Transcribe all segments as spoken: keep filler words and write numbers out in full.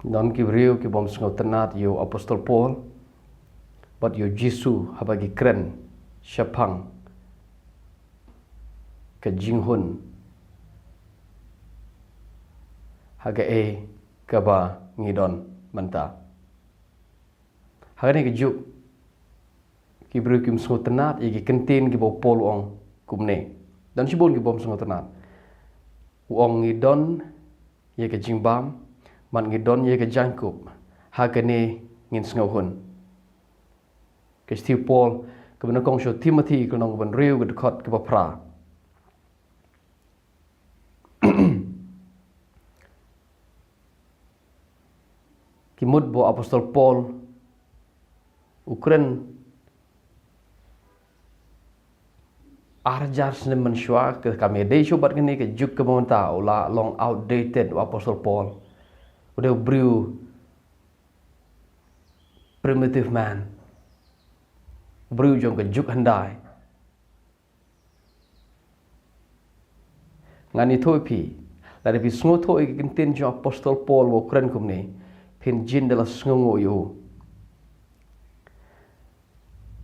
Don ki briew ki bym sngewtynnad ïa u Apostol Paul bad ïa u Jisu haba ki kren shaphang ka jinghun ha kaei kaba ngi don mynta. Ha kane ka juk ki briew kim sngewtynnad ïa ki kyntien kiba u Paul u ong kumne. Don shibun ki bym sngewtynnad. U ong ngi don ïa ka jingbam, bad ngi don ïa ka jaiñkup, ha kane ngin sngewhun. Ka shithi u Paul kaba nyngkong sha u Timothi, ka lynnong kaba hynriew, ka dkhot kaba phra. Ki mut ba u Apostol Paul u kren ar hajar snem mynshuwa, ka kam ïadei shuh bad kane ka juk kaba mynta, u la long outdated u Apostol Paul. U dei u briew primitive man, u briew jong ka juk hyndai. Ngan ïathuh ïa phi, lada phi sngewthuh ïa ki kyntien jong u Apostol Paul ba u kren kumne, phin jin da la sngewnguh ïa u.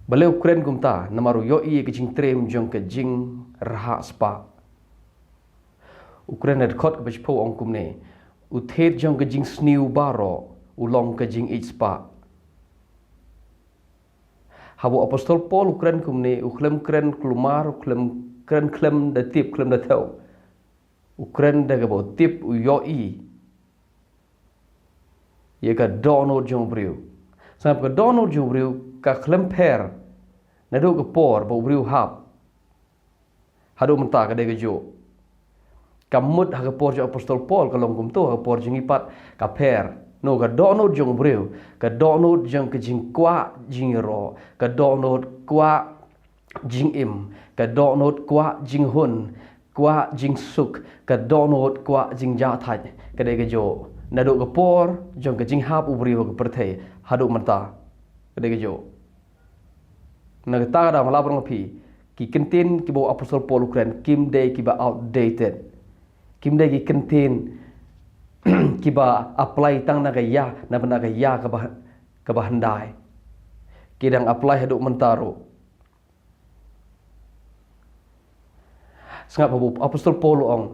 Balei u kren kumta? Namar u ïohi ïa ka jingtriem jong ka jingrhah spah. U kren ha dkhot kaba shiphew, u ong kumne: U thied jong ka jingsniew baroh u long ka jingïeit spah. Haba u Apostol Paul u kren kumne, u khlem kren kulmar, u khlem kren khlem da tip, khlem da thew. U kren da kaba u tip, u ïohi ïa ka dohnud jong u briew. Sngap, ka dohnud jong u briew ka khlem pher naduh ka por ba u briew hap haduh mynta, ka dei kajuh. Kam mut ha ka por jong u Apostol Paul ka long kumto, ha ka por jong ngi pat ka pher. No, ka dohnud jong u briew, ka dohnud jong ka jingkwah jingïaroh, ka dohnud kwah jingim, ka dohnud kwah jinghun, kwah jingsuk, ka dohnud kwah jingjahthait, ka dei kajuh. Naduh ka por jong ka jinghap u briew ha ka pyrthei haduh mynta, ka dei kajuh. Na kata ka daw nga la ban ong ïa phi, ki kyntien kiba u Apostol Paul u kren kim dei kiba outdated. Kim dei ki kyntien kiba apply tang na ka ïa, na bynta ka ïa kaba, kaba hyndai. Ki dang apply haduh mynta ruh. Sngap, haba u Apostol Paul u ong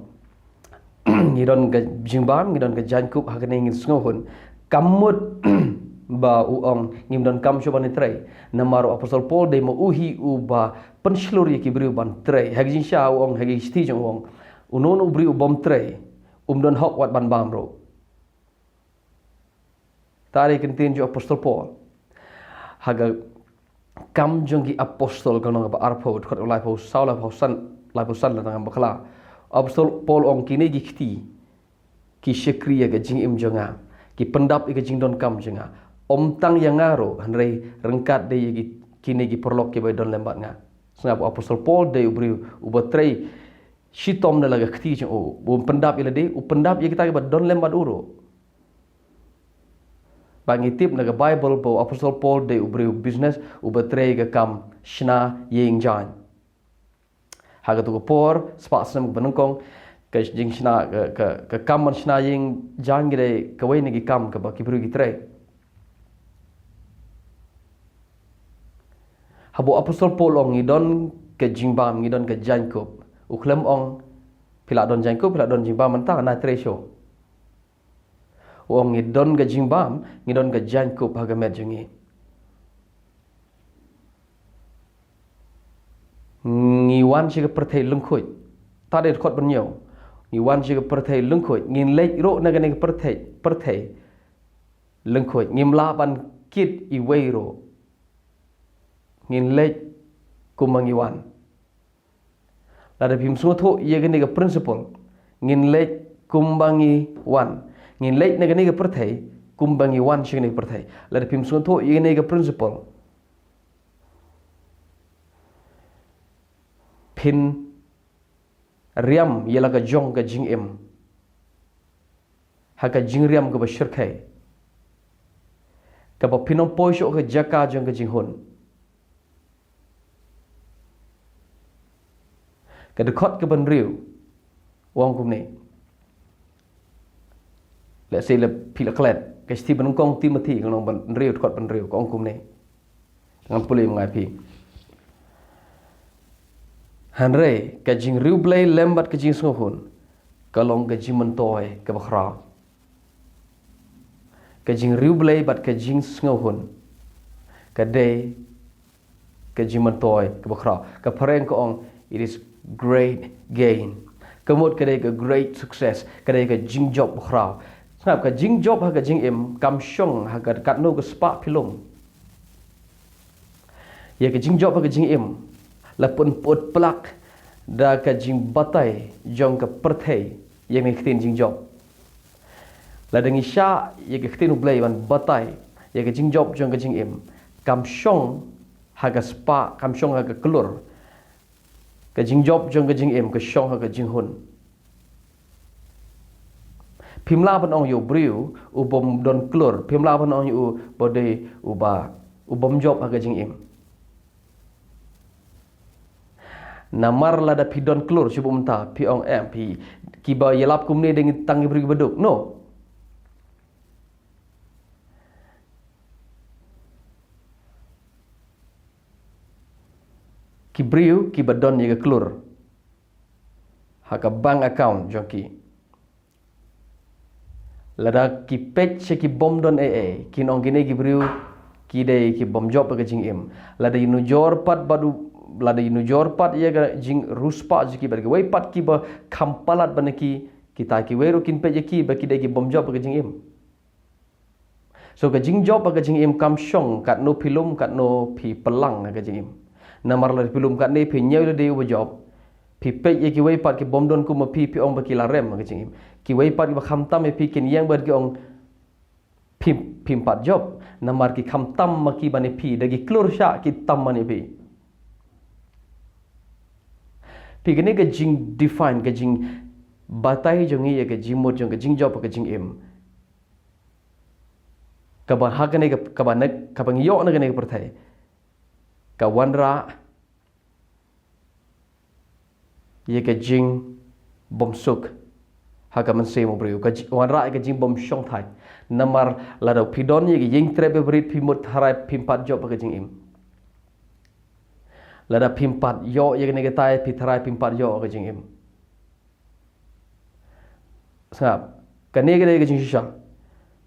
ngi don ka jingbam, ngi don ka jaiñkup, ha kane ngin sngewhun, kam mut ba u ong ngim donkam shuh ban ïatrei. Namar u Apostol Paul dei ma u hi uba pynshlur ïa ki briew ban trei. Ha ka jingshisha u ong, ha ka shithi jong u u ong, uno uno u briew u bym trei um don hok wat ban bam ruh. Kata dei ka kyntien jong u Apostol Paul. Ha ka Kam jong ki Apostol, ka lynnong kaba arphew, dkhot laiphew saw, laiphew san, laiphew san, lada ngam bakla. U Apostol Paul u ong, kine ki kti ki shakri ïa ka jingim jong nga, ki pyndap ïa ka jingdonkam jong nga, ym tang ïa nga ruh, hynrei ryngkat de ïa ki, kine ki paralok kiba don lem bad nga. Sngap, u Apostol Paul dei u briew uba trei shitom na la ka kti jong u. Um pyndap ïa lade, u pyndap ïa kita kiba don lem bad u ruh. Ba ngi tip na ka Baibl ba u Apostol Paul dei u briew business, uba trei ka kam shna ïing jaiñ. Ha kato ka por, spah snem kaba nyngkong, ka jingshna, ka, ka, ka kam ban shna ïing jaiñ ka dei kawei na ki kam kaba ki briew ki trei. Haba u Apostol Paul u ong ngi don ka jingbam, ngi don ka jaiñkup, u khlem ong phi la don jaiñkup, phi la don jingbam mynta, na trei shuh. U ong ngi don ka jingbam, ngi don ka jaiñkup ha ka met jong ngi. Ngi wan sha ka pyrthei lyngkhuid. Kata dei dkhot ba hynñiew. Ngi wan sha ka pyrthei lyngkhuid. Ngin leit ruh na kane ka pyrthei, pyrthei lyngkhuid. Ngim lah ban kit iwei ruh. Ngin leit kumba ngi wan. Lada phim sngewthuh ïa kane ka principle, ngin leit kumba ngi wan. Ngin leit na kane ka pyrthei kumba ngi wan sha kane ka pyrthei. Lada phim sngewthuh ïa kane ka principle, phin riam ïa la ka jong ka jingim ha ka jingriam kaba shyrkhei, kaba phin ym poi shuh ha ka jaka jong ka jinghun. Ka dkhot kaba hynriew u ong kumne: Let's say la phi la klet ka shithi ba nyngkong Timothy ka lynnong ba hynriew dkhot ba hynriew ka ong kumne. Ngan pule ma nga ïa phi. Hynrei ka jingriewblei lem bad ka jingsngewhun ka long ka jingmyntoi kaba khraw. Ka jingriewblei bad ka jingsngewhun ka dei ka jingmyntoi kaba khraw. Ka phareng ka ong, it is great gain. Ka mut ka dei ka great success, ka dei ka jingjop ba khraw. Sngap, ka jingjop ha ka jingim kam shong ha ka katno ka spah phi lum. Ïa ka jingjop ha ka jingim la pynput plak da ka jingbatai jong ka pyrthei ïa ka ktien jingjop. Lada ngi shah ïa ka ktien U Blei ban batai ïa ka jingjop jong ka jingim, kam shong ha ka spah, kam shong ha ka klur. Ka jingjop jong ka jingim ka shong ha ka jinghun. Phim lah ban ong ïa u briew u bym don klur, phim lah ban ong ïa u ba dei uba u bym jop ha ka jingim. Namar lada phi don klur shu bym ta phi ong em phi, kiba ïalap kumne dei tang ki briew kiba duk. No. Ki briew kiba don ïa ka klur ha ka bank account jong ki, lada ki peit sha ki bym don ei ei, kin ong kine ki briew ki dei ki bym jop ha ka jingim. Lada ïanujor pat bad u, lada ïanujor pat ïa ka jingriewspah jong ki bad kiwei pat kiba kham palat ban ïa ki, kita kiwei ruh kin peit ïa ki ba ki dei ki bym jop ha ka jingim. So ka jingjop ha ka jingim kam shong katno phi lum, katno phi pynlang ha ka jingim. Namar lada phi lum katne phi ñiew lade uba jop, phi peit ïa kiwei pat ki bym don kum ma phi, phi ong ba ki la rem ha ka jingim. Kiwei pat kiba kham tam ïa phi kin ïeng bad ki ong phim, phim pat jop. Namar ki kham tam ma ki ban ïa phi, da ki klur shah ki tam ban ïa phi. Phi, kane ka jingdefine, ka jingbatai jong ngi ïa ka jingmut jong ka jingjop ha ka jingim. Kaba ha kane ka, kaba ne, kaba ngi ïoh na kane ka pyrthei ka wanrah ïa ka jingbymsuk ha ka mynsiem u briew, ka ji-, wanrah ïa ka jingbymshongthait. Namar lada phi don ïa ka ïingtrep barit phi mut tharai phim pat jop ha ka jingim. Lada phim pat ïoh ïa kane katai phi tharai phim pat ïoh ha ka jingim. Sngap, kane ka dei ka jingshisha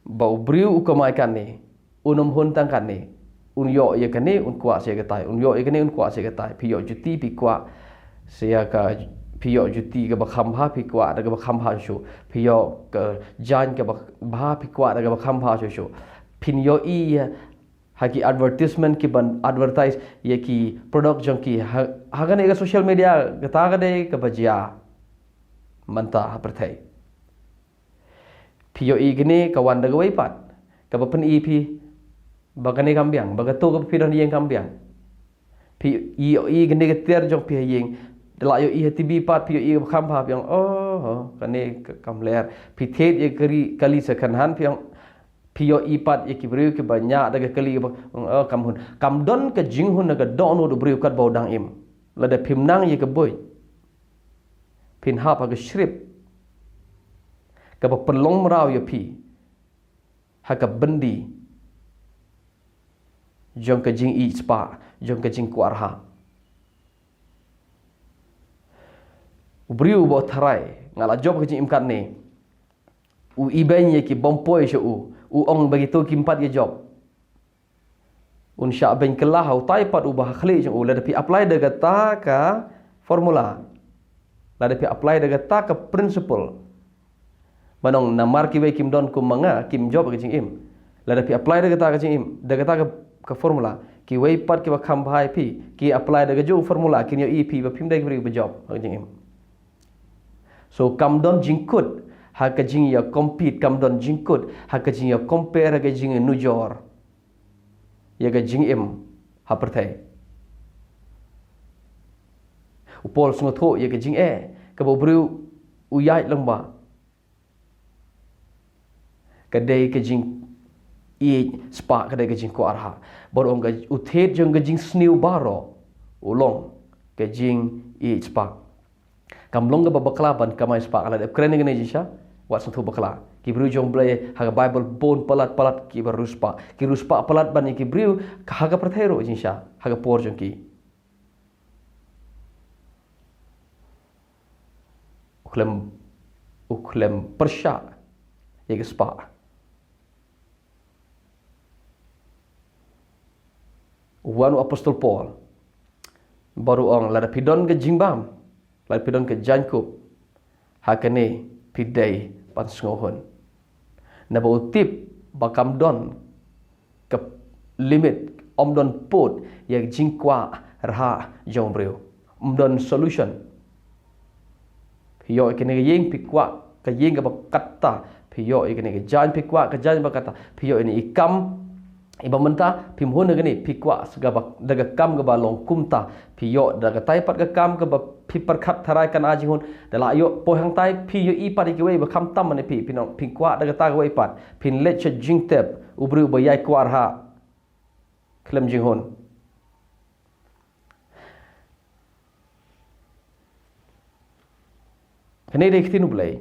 ba u briew u kamai kane, un ym hun tang kane, un ïoh ïa kane un kwah sa ïa katai, un ïoh ïa kane un kwah sa ïa katai. Phi ïoh juti phi kwah sa ïa ka, phi ïoh juti kaba kham bha phi kwah da kaba kham bha shuh. Phi ïoh ka jaiñ kaba bha phi kwah da kaba kham bha shuh shuh. Phin ïohi ïa ha ki advertisement kiban advertise ïa ki product jong ki ha, ha kane ka social media, kata ka dei kaba jia mynta ha pyrthei. Phi ïohi kane ka wan da kawei pat kaba pyni phi ba kane kam biang, ba kato kaba phi don ha ïing kam biang. Phi ïohi kane ka tiar jong phi ha ïing, da la ïohi ha T V pat phi ïohi kaba kham bha phi ong, oh, oh, kane ka, kam ler. Phi thied ïa ka ri-, kali second hand phi ong, phi ïohi pat ïa ki briew kiba ñiah da ka kali kaba, oh, kam hun. Kam don ka jinghun na ka dohnud u briew katba u dang im. Lada phim nang ïa ka buit, phin hap ha ka shrip kaba pynlong mraw ïa phi ha ka byndi jong ka jingïeit spah, jong ka jingkwah rhah. U briew uba tharai nga la jop ka jingim katne, u ibeiñ ïa ki bym poi sha u, u ong ba kito kim pat ïa jop. Un shah beiñ kylla ha utai pat uba ha khlieh jong u. Lada phi apply da kata ka formula, lada phi apply da kata ka principle, ba ong namar kiwei kim don kum ma nga kim jop ka jingim. Lada phi apply da kata ka jingim, da kata ka, ka formula, kiwei pat kiba kham bha ïa phi ki apply da kajuh formula, kin ïohi phi ba phim dei ki briew ba jop ka jingim. So kam don jingkut ha ka jingïa compete, kam don jingkut ha ka jingïa compare, ha ka jingïa nujor ïa ka jingim ha pyrthei. U Paul sngewthuh ïa ka jingeh kaba u briew u ïaid lyngba. Ka dei ka jingïeit spah, ka dei ka jingkwah rhah. Bad ong ka, u thied jong ka jingsniew baroh u long ka jingïeit spah. Kam long kaba bakla ban kamai spah. Lada kren ïa kane jingshisha, Wat sngewthuh bakla. Ki briew jong U Blei ha ka Baibl bun palat palat kiba riewspah. Ki riewspah palat ban ïa ki briew ha ka pyrthei ruh jingshisha ha ka por jong ki. U khlem, u khlem pyrshah ïa ka spah. Wan u apostol Paul bad u ong, lada phi don ka jingbam, lada phi don ka jaiñkup, ha kane phi dei ban sngewhun. Naba u tip ba kam don ka limit, ym don pud ïa ka jingkwah rhah jong u briew. Ym don solution. Phi ïoh ïa kane ka ïing, phi kwah ka ïing kaba katta. Phi ïoh ïa kane ka jaiñ, phi kwah ka jaiñ ba katta. Phi ïoh ïa kane i kam iba mynta, phim hun ïa kane, phi kwah sa kaba, da ka kam kaba long kumta. Phi ïoh da katai pat ka kam kaba phi pyrkhat tharai kan ai jinghun. Da la ïoh poi hangtai, phi ïohi pat ïa kiwei ba kham tam mane phi, phi nong, phi kwah da kata kawei pat. Phin leit sha jingtep u briew ba ïai kwah rhah khlem jinghun. Kane dei ka ktien U Blei.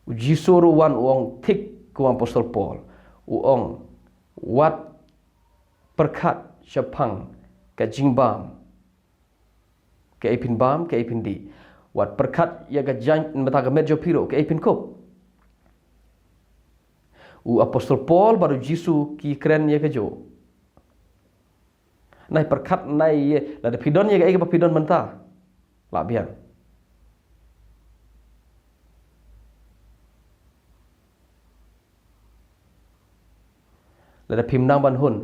U Jisu ruh u wan u ong thik kum u apostol Paul. U ong, wat pyrkhat shaphang ka jingbam. Kaei phin bam, kaei phin dih. Wat pyrkhat ïa ka jaiñ, mynta ka met jong phi ruh, kaei phin kup. U apostol Paul bad u Jisu ki kren ïa kajuh. Nai pyrkhat nai ïa, lada phi don ïa kaei kaba phi don mynta, lah biang. Lada phim nang ban hun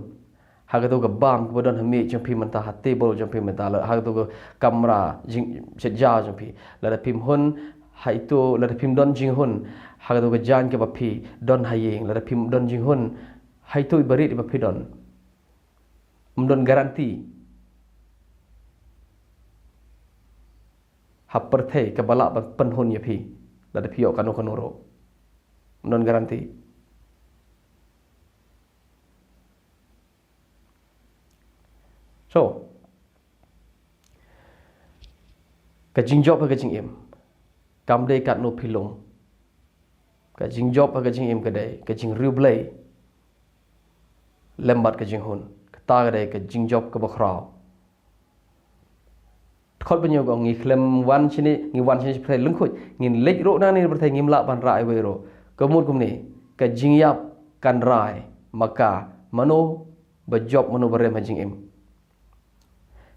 ha kato ka bam kaba don ha miej jong phi mynta, ha table jong phi mynta, lada ha kato ka kamra jing, shet ja jong phi, lada phim hun ha ito, lada phim don jinghun ha kato ka jaiñ kaba phi don ha ïing, lada phim don jinghun ha ito i barit iba phi don, ym don guarantee ha pyrthei kaba lah ban pynhun ïa phi lada phi ïoh kano kano ruh. Ym don guarantee. So, ka jingjop ha ka jingim kam dei katno phi lum. Ka jingjop ha ka jingim ka dei ka jingriewblei lem bad ka jinghun. Kata ka dei ka jingjop kaba khraw. Khot ba ñiew ka ong, ngi khlem wan shane, ngi wan shane sha pyrthei lyngkhuid, ngin leit ruh nangne na pyrthei, ngim lah ban rah iwei ruh. Ka mut kumne, ka jingïap kan rai ma ka mano ba jop, mano ba rem ha jingim.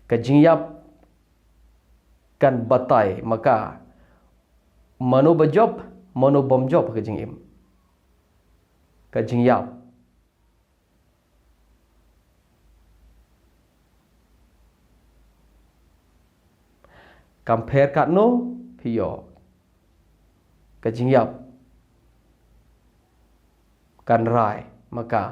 Ka jingïap kan batai ma ka mano ba jop, mano bym jop ha ka jingim. Ka jingïap kam pher katno phi ïoh, ka jingïap kan rai ma ka